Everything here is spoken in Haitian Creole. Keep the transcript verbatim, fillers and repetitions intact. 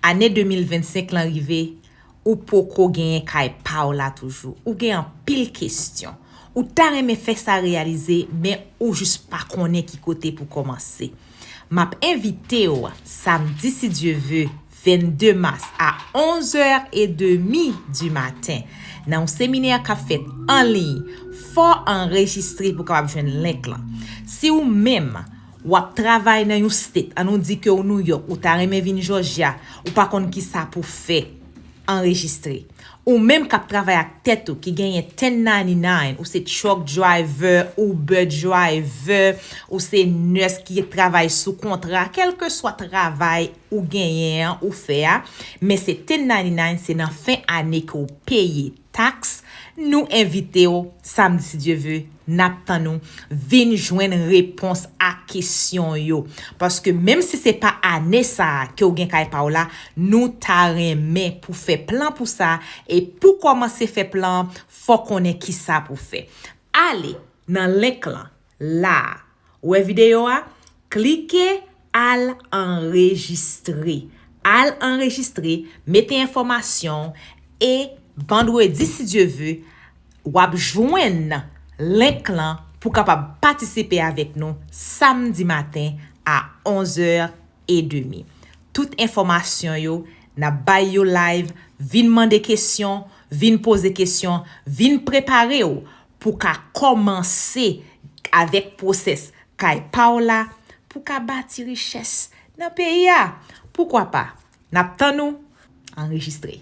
Ane de mil vennsenk lan rive, ou poko genyen kay pa w la toujou. Ou gen anpil kesyon. Ou ta renmen fè sa reyalize, men ou jis pa konnen ki kote pou kòmanse. M ap envite w, samdi, si Dye ve, vennde mas, a onz è edmi di maten, nan yon seminè k ap fèt an liy. Fò w anrejistre pou w kapab jwenn link lan. Si ou menm, w ap travay nan yon state, ann nou di ke ou New York, ou ta renmen vin Georgia, ou pa konn kisa pou fè, anrejistre. Ou menm k ap travay ak tèt ou, ki genyen ten ninety-nine, ou se truck driver, Uber driver, ou se nurse ki travay sou kontra, kèlkeswa travay ou genyen an, ou fè a, men se ten ninety-nine, se nan fen ane ke w peye taks, nou envite w, samdi, si Dye ve, n ap tann ou, vin jwenn repons a kesyon yo. Paske menm si se pa ane sa a ke w gen kay pa w la, nou ta renmen pou fè plan pou sa, e pou kòmanse fè plan, fò konnen kisa pou fè. Ale nan link lan, la a. Ou wè videyo a? Klike al anrejistre. Al anrejistre, mete enfòmasyon w, e vandredi, si Dye ve, w ap jwenn link lan pou kapab patisipe avèk nou samdi maten a onz è edmi. Tout enfòmasyon yo, n ap bay yo live. Vin mande kesyon, vin poze kesyon, vin prepare w pou ka kòmanse avèk pwosès kay pa w la, pou ka bati richès nan peyi a. Poukwa pa? N ap tann ou, anrejistre.